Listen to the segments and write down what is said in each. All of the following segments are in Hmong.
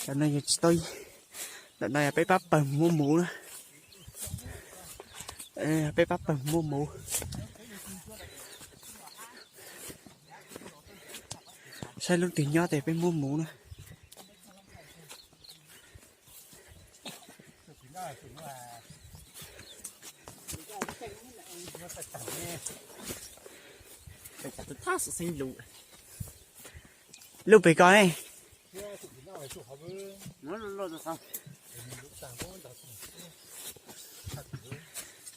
Cov no yog tsis tau, ntawm no yog peb pab pawg muab muv na. Peb pab pawg muab muv. Saib lub twg nyob tes peb muab muv na. Lub pem ko ne.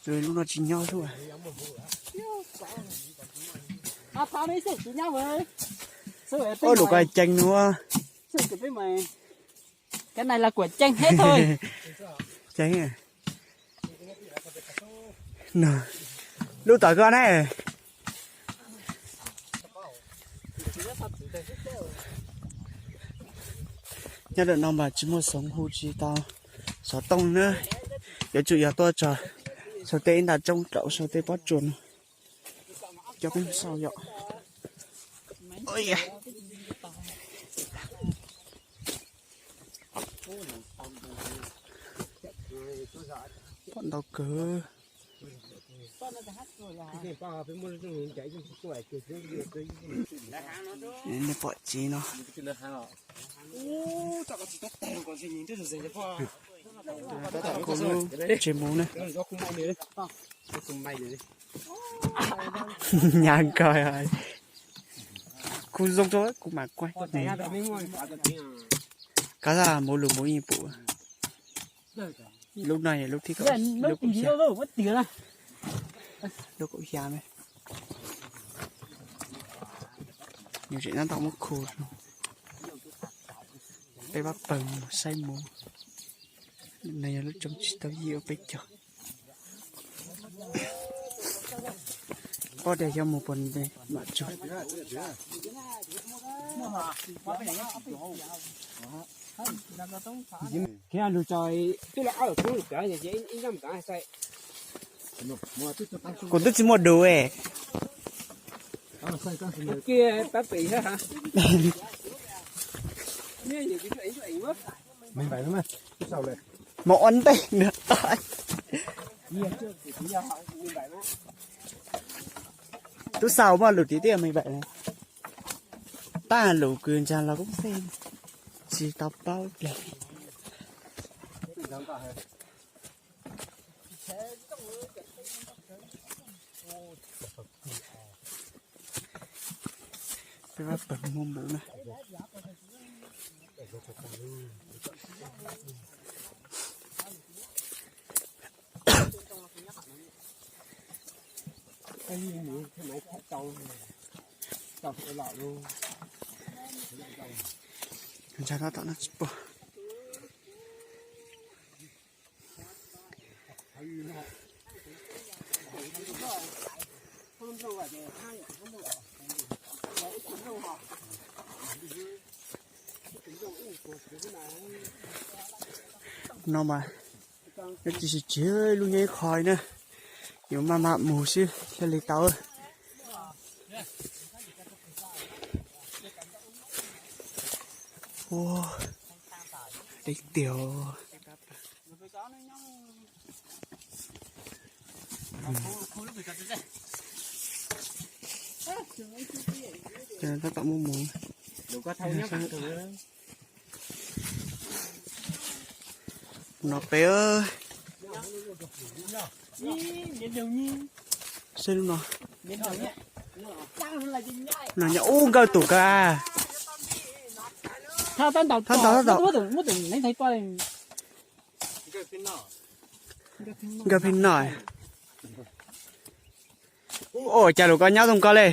Lub no tsis nyob lub. Ua lus ko ceev nua. Ceev. Lub tom ko ne. Nyob ntawm no mas tsis muaj xoov hu tsis tau xov tooj na. Yuav tsum yog tuaj tso sau tej ib nta roob rau sau tej pob tsuas no. Cov peb sau yom. Pom ntau kawg. Nej pom tsev no. Tab tom kuv lub tsev muv na. Nyab nkaus. Kuv zoo rau kuv mam kuaj. Koj muv lus muv yeej pum. Lub no yog lub thib kaum, lub kaum xya, lub kaum xya ne. Nws tseem tab tom muab khu. Peb pab pawg mus saib muv. No yog lub roob tsis tau yij ua peb caug. Pob tias xyov mus puas ntev mam tsuag. Kuv twb tsis muaj dus. Mus ua ntej nws. Tub Xaus muaj lus tim tej me npaim. Tab lus kws ntsa los kuj xij tsis tau paub plig. Peb pab pawg muab muv na. Ntsa tab tom no tsis pom. No mas, nyob tsis sib tsis lub nyob ib qho li na. Yuav maj mam mus xwb thiaj li tau. Ua, deb tiag. Tab tom muaj mus. No peb, saib lub no. No nyob ub nkawj tus ka. Tab tom, tab tom. Nkawj pheej no. Ua cas lus ko nyob zoo ko le.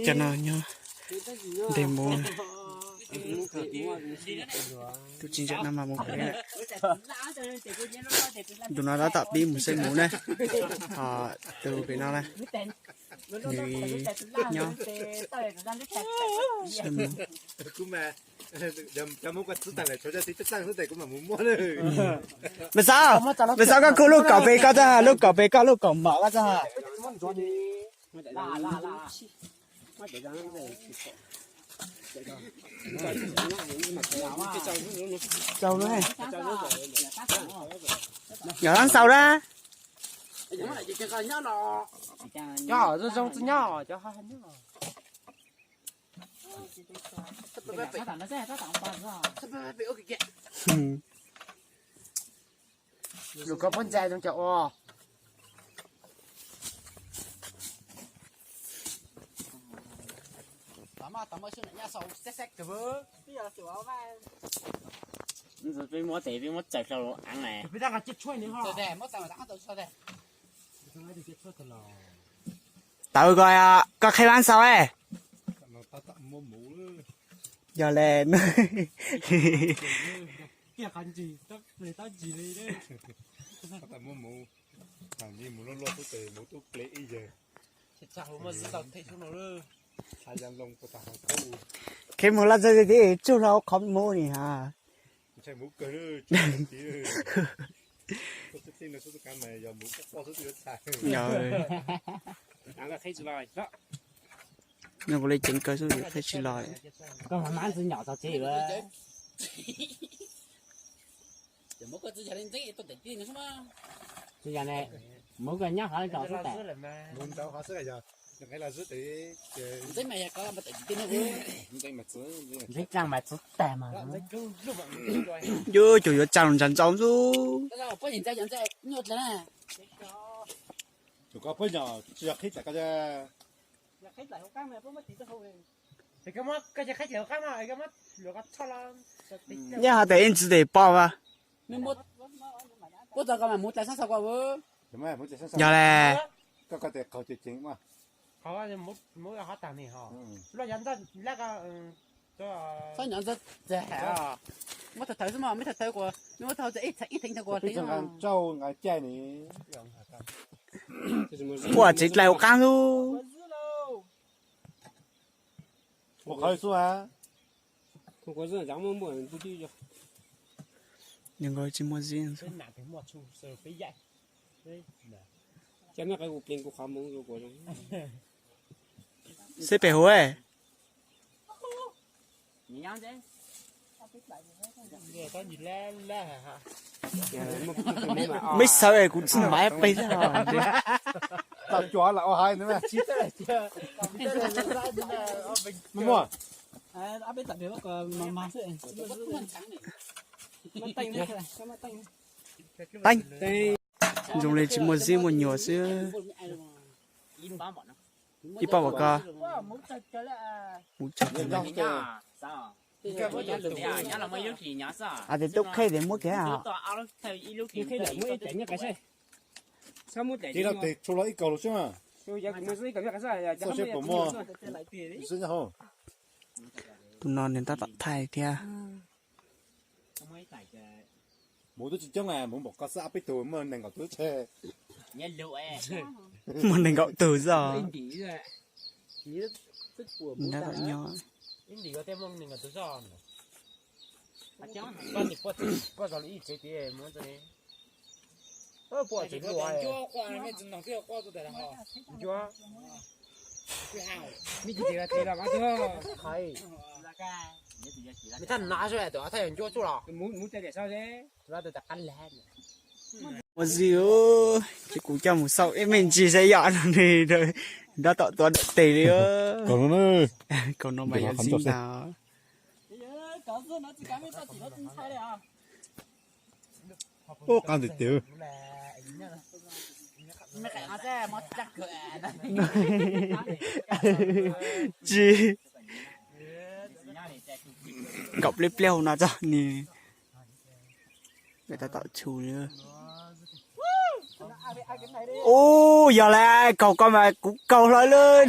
Cov no nyob nte mus. Tus tsis ntseeg no mas mus pem. Tus no tab tom pib mus saib muv ne. Ho tus pem no na, nws nyob saib muv. Mas xav, mas xav koj khu lub kaum pem koj txog, lub kaum pem koj lub kaum mom koj txog. Yog tab xaus na. Cov zoo zoo tsis nyob, cov ho nyob. Lus koj pob ntsa zoo caum ua. Peb muab tes peb muab tsaws rau lub aav na. Tawv ko, koj qhib vaj xaus. Yog le. Qhib mus laj txog tias tsuj hlo qhov muv ni ha. Nws ua li ceev kawg xwb qhib tsis los. Ntxeev tsaa mas txwv tag mas. Yus cov yuav tsaa ntsaws ntsaws xwb. Nyob hov tes ib ntsis tes pom mas. Yog le. Ua tsev dlai hauv qaab lub. Nws nkaus tsis muaj zib. Seb pem hauv. Meb sawv es kuv tsis mav peb. Teeb, zoo li tsis muaj zib muaj nyuam xwb. Ib pob pam ko. Hais tias tub qhe tias muab kiag. Tus no nws tab tom thaij thiab. Muv twb tsis coob, muv npaum koj xwb ob peb tug muaj nees nkaum tug tsheb. Muaj nees nkaum tug xwb os. Nyob. Ua zib, ces kuv coj mus xauj ib me ntsis saib yog no ne, nrab tom tuav dawm tes li. Kaus no mas yog zib ntag. Ub, qab tiag tiag. Tsis nkaum pliab pliab hauv no txog ni. Tab tom tshum li. Ub, yog li kaus ko mas kuv kaus hlo lawm.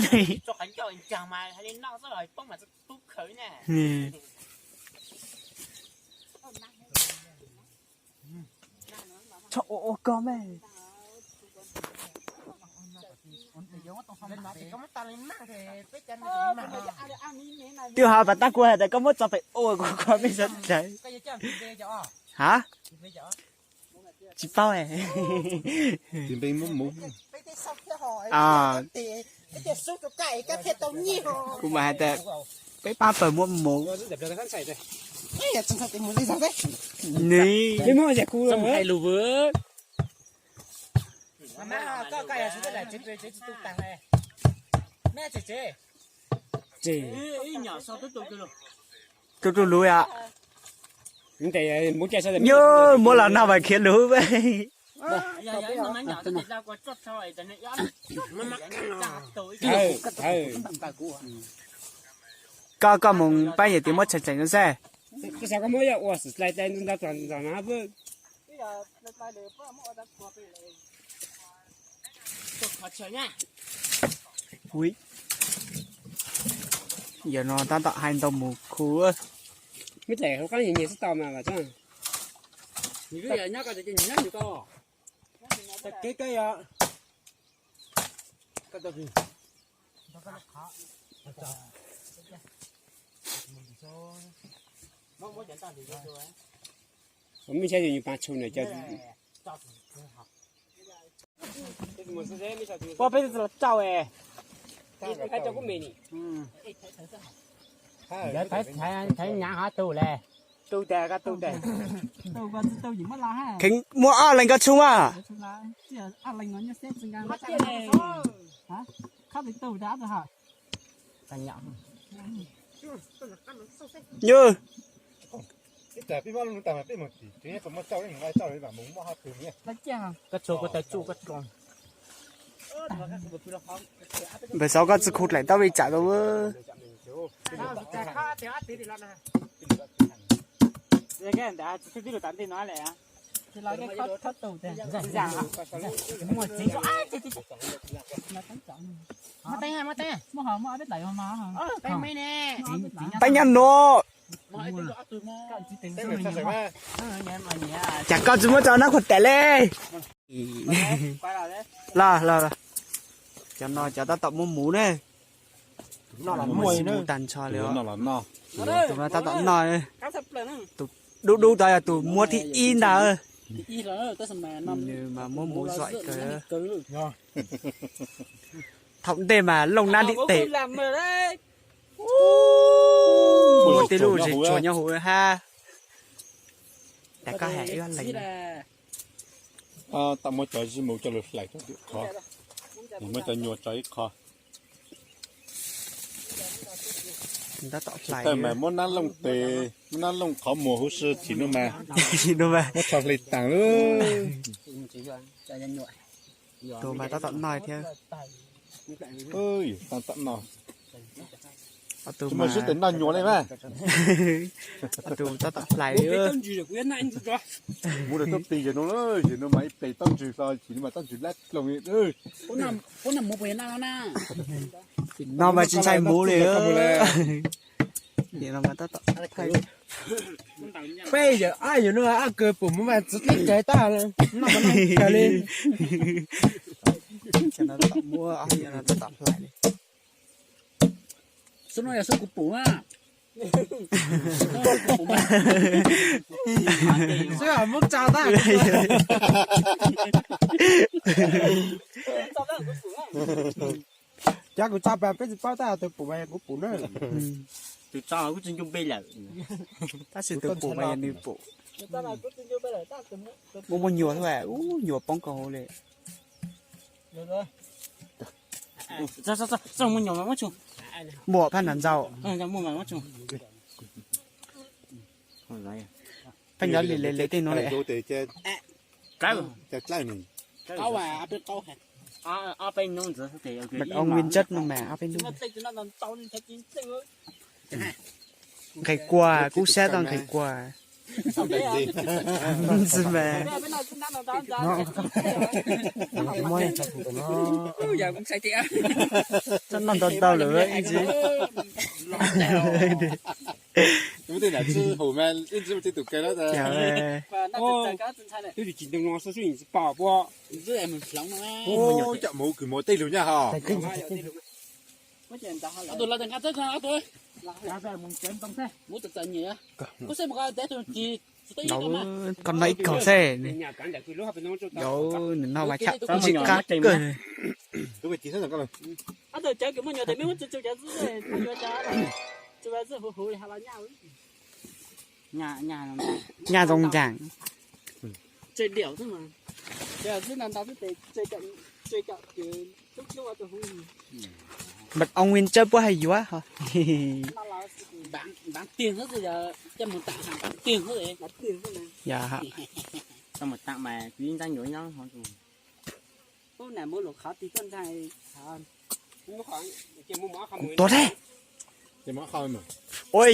Ua ua koj me. Twb ho pas tab kuv hais tias koj muab tso pem ua kuv koj me sawv daws. Ha? Tsis paub. Kuv mas hais tias peb pab pawg muab mus. Ni. Tu tu lub yom. Nyob muab los no mas khiav lub. Koj koj mus pab yawm txiv muab tseem tseem no xwb. Yawm no tab tom hais ntau mus khu. Mej saib yus nws pav tshu na cov. Peb los tsau es. Thaiv nyav hov tug le. Kheev muaj ob leeg koj tshub mas. Nyob. Npawg Xauv koj tsi khu dlaim tau li tsam tau. Teeb nyob nuav. Cas koj tsi muab tso nab khuv tes le. Los los, cov no cov tab tom muab muv ne. Muv tag nrho li. Tus no tab tom noj. Tus dub dub tod yog tus muab thib ib ntag. Nws mas muab muv zom kawg. Thaum ntej mas looj nab ntim tes. Muaj tej lub zes tsuag nyob hauv hab. Tas koj has ib leeg. Tam muab cov zib mus coj lug hlais rau tim qhov, muab cov nyuas tso ib qho. Tab tom hlais mas muab nab looj tes, muab nab looj qhov muag huv si chim nuav mas, muab tsho hle taag lub. Tus mas tab tom noj thiab. Tab tom noj. Tus mas sib tes noj nyuas le mas. Tus tab tom hlais. Muv lawv tuaj plig yawg nuav, yawg nuav mas ib pleg taub ntswg hlo, chim nuav mas taub ntswg lab dloog. No mas tsis ntshai muv li. Peb yawm ab yawm nuav ab kawg pum muv mas txwv teb kawg tag, noj mas noj kawg li. Muab tab tom hlais li. Xub no yog xub kuv pum na. Xub muab tso tag. Cov kuv tso pas peb tsis paub tab tus pum mas yog kuv pum na. Tus tso kuj tsis ncu npe lawm. Tab sis tus pum mas yog nws pum. Muaj muaj nyuas xwb, ub nyuas poob kawg hauv li. Muaj phab nrad ntxaus. Phab nrad li le le tej nuav le. Mật ong nguyên chất no mà, ob peb hnub. Nqes kua, kub sab tau nqes kua. Ntxim mas. Txhob noj ntau ntau lawm ib ntsis. Ub, tej nram tsi hum mas ib ntsis mus tej tus kawg na. Twb tsis ntoo no xwb xwb tsis pom puas. Ub, cov mus kws mos tej lug nyaj ho. Koj no ib kaug xwb. Yauv, nws noj mas tshaj tsis qab kawg. Nyaj zoo ncaag. Mật ong nguyên chất puab hais yuav ho. Kuv tuag thiab. Ua,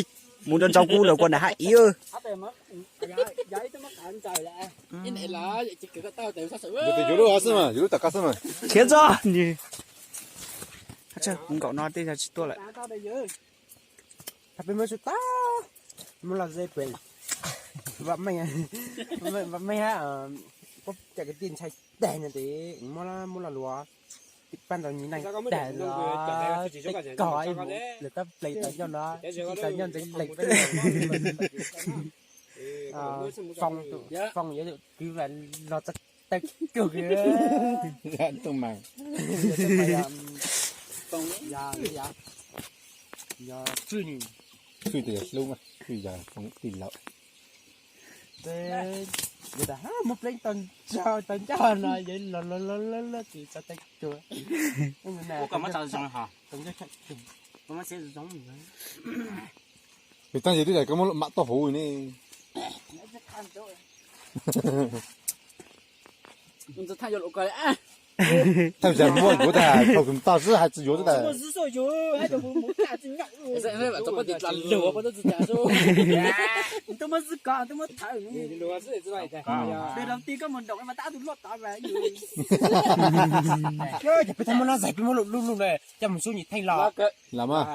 mus rau ntsaum kuv lawm kuv nram hab ib. Yuav lub xwb mas, yuav lub tom qab xwb mas. Khiav txog. Kuv nkaum no tej zaum tsis tuaj lawm. Peb muab tsuj tag, muab los ze pem, vam meej, vam meej hab, puab cov kwv tij ntshai tag no tes muab, muab los luas, pab ntawd nyiv neej tag los, tej kog ib mus lawm tab plees tau nyob no, tsis tau nyob ntawd lees teb. Foo, Foo yuav kwv vas los txog tawg kawg. Yog, yog, yog, txwj tes yog hlub, txwj yog Foo tij laug. Yog tas muab pleev tau ntsaug tau ncauj no yuav los los los los los tes txog tawg kawg. Tag ces twb tas koj muab mam tau hauv ne. Thaum yog muaj yuav tas thaum kws tag xwb hais tsis yuav tas. Ces peb thaum muab no zais peb muab lub lub na coj mus xub nyim theej los. Los mas.